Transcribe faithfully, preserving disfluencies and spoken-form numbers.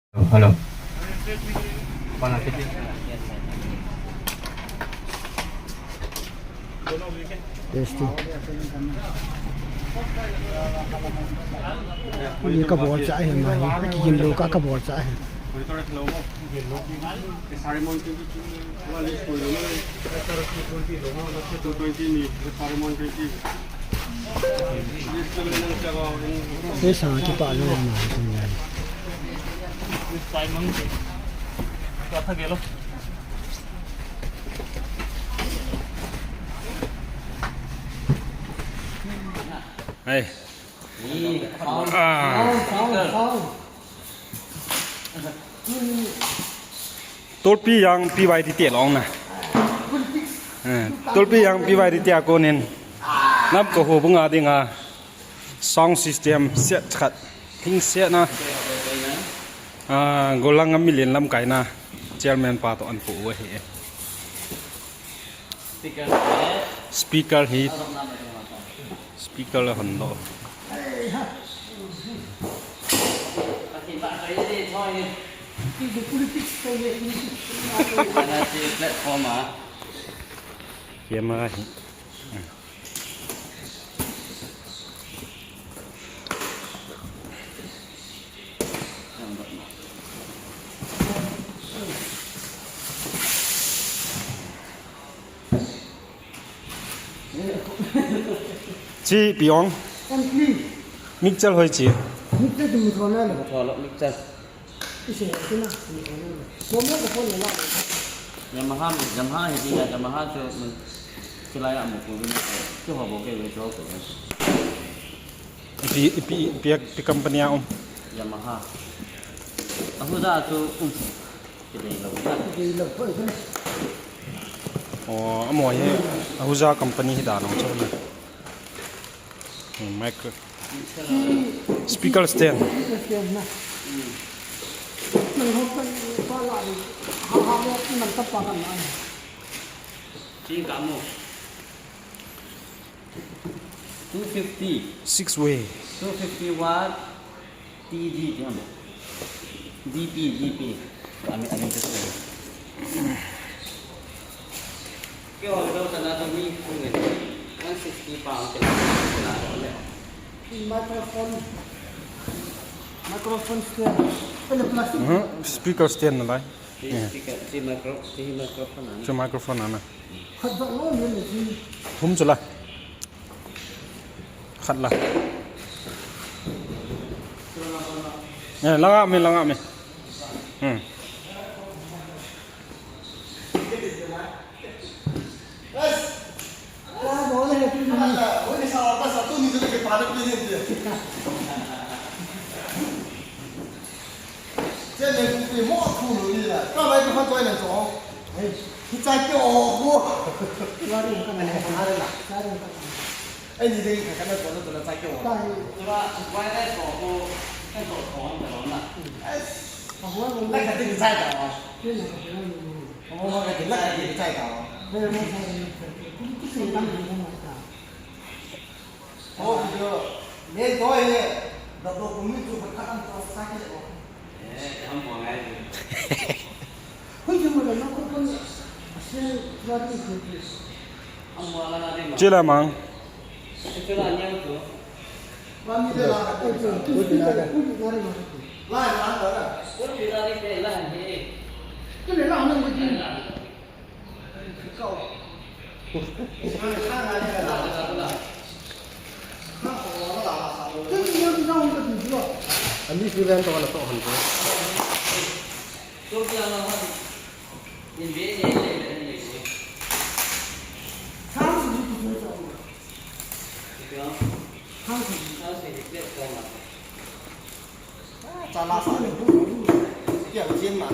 Hello. Testing. Ni ka bol cha hi ma hi. Ki gim lo ka ka bol cha hi. Two twenty ni, Paramount twenty. Pesa kipah lou ma, Hey. Ah. Tolpi jang P Y D te long na. Eh, tolpi jang P Y D te a konin. Nam ko ho bunga dinga. Sound system set khat. Thing set na. Ah, golang a million lamkai na. Chairman pa to an pu hi. Speaker hi. Speaker la hon lo. Platform a. Camera hi. Chi piong. Mixer hoi chi. Mixer tu thona lo. Thona mixer. Yamaha, Yamaha hi dia, Yamaha chu, mm, chulai a mu ku ni, chu ho bo ke we jo ko. Ipi, ipi, ipi, ipi company a um? Yamaha. Ahuza chu, um. Kidei lo. Kidei lo ko. Oh, amo hi, Ahuza company hi da nong chu na. Hmm, micro. Speaker stand. Two fifty. Six way. Two fifty watt. T D ti ham. D P, D P. Ami, ami tu. Kyo, lo sana tu mi, kung ni. One sixty pound, kila, kila, kila. Microphone. Microphone stand. Pele plastic. Mhm. Speaker stand na lai. Ti speaker, ti micro, ti microphone ana. Chu microphone ana. Khat dong lo ni ni. Thum chu la. Khat la. Eh, langa mi, langa mi. Hmm. Chila mang. Ani si ven to na to han ko. Chala sa ni. Kia jin ma.